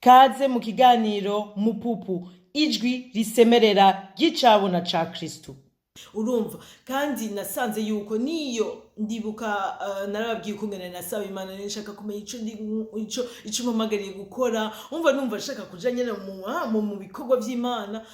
Kaze mu kiganiro Mupupu, ijwi risemerera ry'icabona ca Kristu. Urumva, kandi nasanze yuko niyo ndibuka, narababwiye ukungene nasaba Imana, nshaka kumenya ico ico mpamagariye gukora. Umva, numva nshaka kuja nyene mu bikorwa vy'Imana.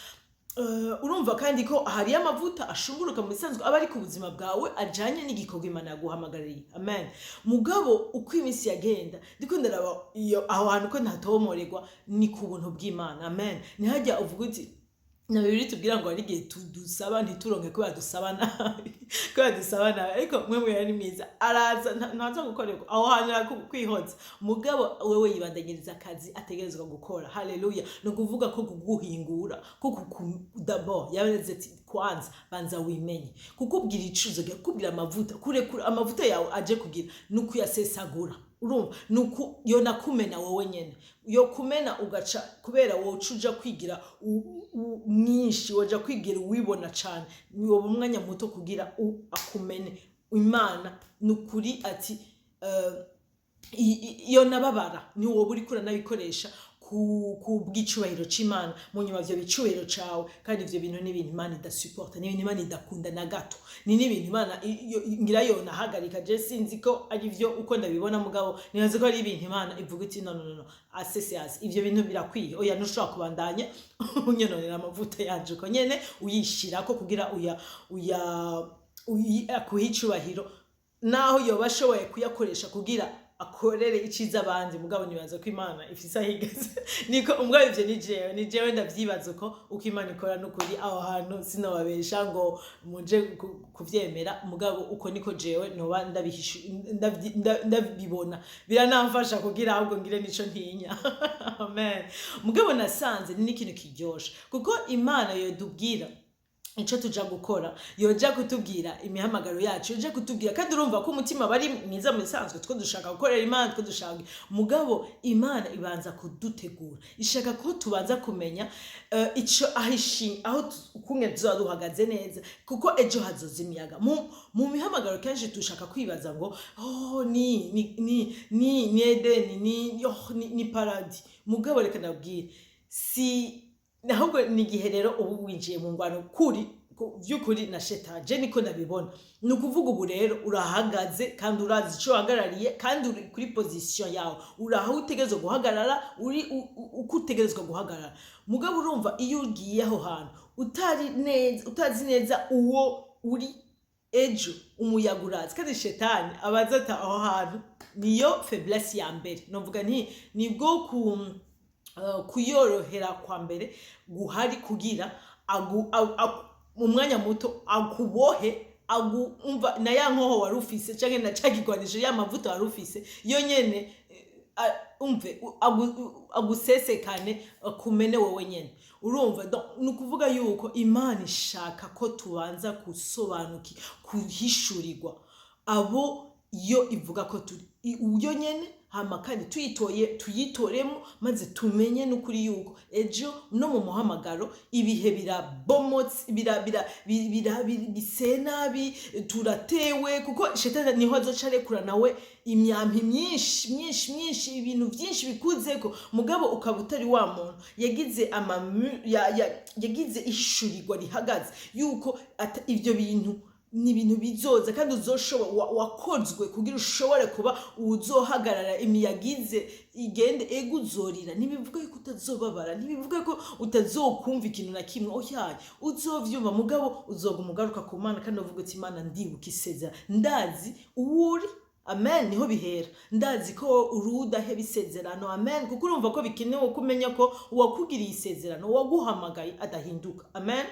Urumva kandi ko hariyo amavuta ashunguruka mu bisanzwe aba ari ku buzima bwawe ajanye n'igikorwa Imana yaguhamagariye, amen. Mugabo uko iminsi yagenda, ndiko ndaraba iyo aho hantu ko ntatomorerwa, ni ku buntu bw'Imana, amen. Ntihajya uvuga uti na Bibiliya tubwira ngo hari igihe dusaba ntituronke kubera dusaba nabi, kubera dusaba nabi. Ariko mwe mwera ni mwiza, araza ntaza gukorerwa aho hantu kwihoza. Mugabo wewe yibandanyiriza akazi ategerezwa gukora, haleluya. Ni ukuvuga ko kuguhingura ko d'abord yavuze ati: "Kwanza banza wimenye." Kukubwira icuzo, kukubwira amavuta, kurekura amavuta yawe aje kugira ni ukuyasesagura. Urumva, nuko yonakumena wowe nyene, yo kumena ugaca kubera woca uja kwigira mwinshi, woja kwigira uwibona cane, woba umwanya muto kugira akumene. Imana ni ukuri ati iyo nababara ni wowe uriko uranabikoresha ku bw'icubahiro c'Imana. Mu nyuma ivyo bicubahiro cawe, kandi ivyo bintu ni ibintu Imana idasuporta, ni ibintu Imana idakunda na gato, ni n'ibintu Imana ngira yonahagarika. Je sinzi ko ari vyo uko ndabibona, mugabo nibaze ko ari ibintu Imana ivuga iti: "No, no, no, no, assez, assez, ivyo bintu birakwiye. Oya, ntushobora kubandanya unyononera amavuta yanje uko nyene, uyishirako kugira akuhe icubahiro." Naho yoba ashoboye kuyakoresha kugira akorere iciza abandi, mugabo nibaza ko Imana ifise aho igeze. Niko umugabo, ivyo ni jewe ndavyibaza uko Imana ikora. N'ukuri aho hantu sinobabesha ngo muje kuvyemera, mugabo uko niko jewe noba ndabibona, biranamfasha kugira ahubwo ngire nico ntinya, amen. Mugabo nasanze ni n'ikintu kiryoshe, kuko Imana yodubwira ico tuja gukora, yoja kutubwira imihamagaro yacu, yoja kutubwira, kandi urumva ko umutima bari mwiza mu bisanzwe, two dushaka gukorera Imana, two dushaka. Mugabo Imana ibanza kudutegura, ishaka ko tubanza kumenya ico aho aho ukungene tuzoba duhagaze neza, kuko ejo hazoza imiyaga. Mu mihamagaro kenshi dushaka kwibaza ngo: "Oh, ni Edeni, ni, oh, ni paradis." Mugabo reka ndabwire, si ahubwo ni igihe rero ubu winjiye mu ngwano kuri vy'ukuri na shetani. Je niko ndabibona. Ni ukuvuga ubu rero urahagaze kandi urazi ico uhagarariye, kandi uri kuri position yawe, uri aho utegerezwa guhagarara, uri uko utegerezwa guhagarara. Mugabo urumva, iyo ugiye aho hantu utari neza, utazi neza uwo uri, ejo umuyaga uraza, kandi shetani abaza ati aho hantu niyo faiblesse ya mbere. Novuga nti nibwo ku kuyorohera kwa mbere guhari kugira mu mwanya muto akubohe, umva na ya nkoho wari ufise canke na ca kigwanisho, ya mavuta wari ufise yo nyene, umve, agusesekane, akumene wowe nyene. Urumva, donc ni ukuvuga yuko Imana ishaka ko tubanza gusobanuki kuhishurirwa abo iyo ivuga ko turi uyo nyene, hama kandi tuyitoye, tuyitoremo, maze tumenye n'ukuri yuko ejo no mu muhamagaro ibihe birabomotse, bise nabi, turatewe, kuko shetani niho azoca arekura nawe imyampi myinshi myinshi myinshi, ibintu byinshi bikuzeko. Mugabo ukaba utari wa muntu yagize yagize ishurirwa rihagaze yuko ivyo bintu ni ibintu bizoza, kandi uzoshobora wakozwe kugira ushobore kuba uzohagarara imiyaga ize igende. Ego, uzorira, ntibivuga yuko utazobabara, ntibivuga ko utazokumva ikintu na kimwe. Oyaye, uzovyumva, mugabo uzoguma ugaruka ku Mana kandi uvuga uti: "Imana, ndibuka isezera, ndazi uwo uri." Amen. Niho bihera. Ndazi ko uri udaheba isezerano, amen. Kuko urumva ko bikenewe ko umenya ko uwakugiriye isezerano, uwaguhamagaye, adahinduka, amen,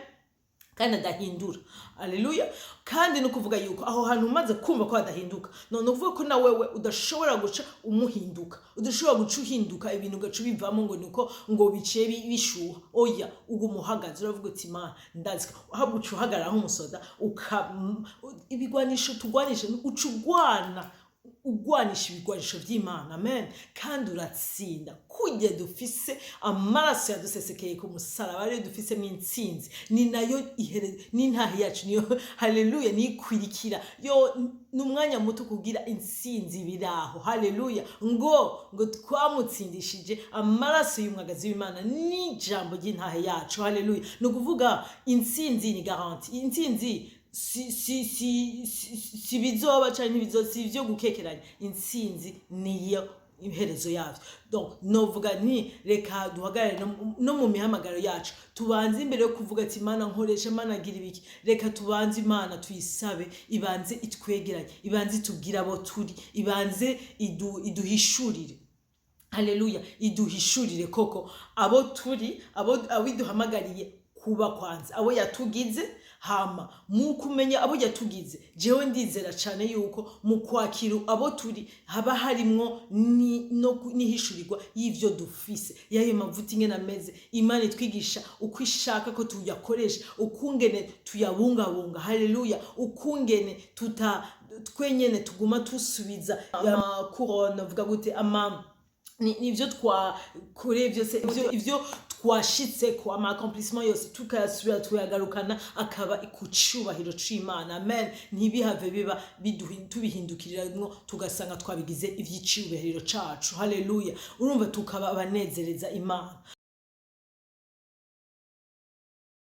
kandi adahindura, aleluya. Kandi ni ukuvuga yuko aho hantu umaze kumva ko adahinduka, none ukuvuga ko na wewe udashobora guca umuhinduka, udashobora guca uhinduka ibintu ugaca ubivamo ngo niko ngo biciye bishuha. Oya, uguma uhagaze, uravuga uti: "Imana, ndazi ko." Ahubwo uca uhagarara nk'umusoda, ibigwanisho tugwanisha, uca ugwana. ugwanisha ibigwanisho vy'Imana. Amen. Kandi uratsinda. Kurya dufise amaraso yadusesekeye ku musaraba, ariyo dufisemo intsinzi, ni nayo ihere n'intahe yacu niyo. Haleluya! Nikwirikira yo ni umwanya muto kugira intsinzi biraho. Haleluya! Ngo twamutsindishije amaraso y'umwagazi w'Imana n'ijambo ry'intahe yacu. Haleluya! Ni ukuvuga intsinzi ni garantie. Intsinzi si bizoba canke ntibizoba, si ivyo gukekeranya. Intsinzi niyo iherezo yavyo. Donc novuga nti reka duhagarare no mu mihamagaro yacu, tubanze imbere yo kuvuga ati: "Imana nkoresha, Imana gira ibiki." Reka tubanze Imana tuyisabe ibanze itwegeranye, ibanze itubwire abo turi, ibanze iduhishurire. Haleluya! Iduhishurire koko abo turi, abo iduhamagariye kuba kwanza, abo yatugize. Hama mu kumenya abo yatugize, jewe ndizera cane yuko mu kwakira abo turi haba harimwo no n'ihishurirwa y'ivyo dufise, y'ayo mavuta ingene ameze. Imana itwigisha uko ishaka ko tuyakoresha, ukungene tuyabungabunga. Haleluya! Ukungene tuta twenyene tuguma tusubiza amakurone, vuga gute, ama nivyo twakoreye byose, ivyo twashitseko, ama accomplissement yose, tukayasubira tuyagarukana akaba ku cubahiro c'Imana. Amen. Ntibihave biba tubihindukiriramwo, tugasanga twabigize ivy'icubahiro cacu. Haleluya! Urumva tukaba abanezereza Imana.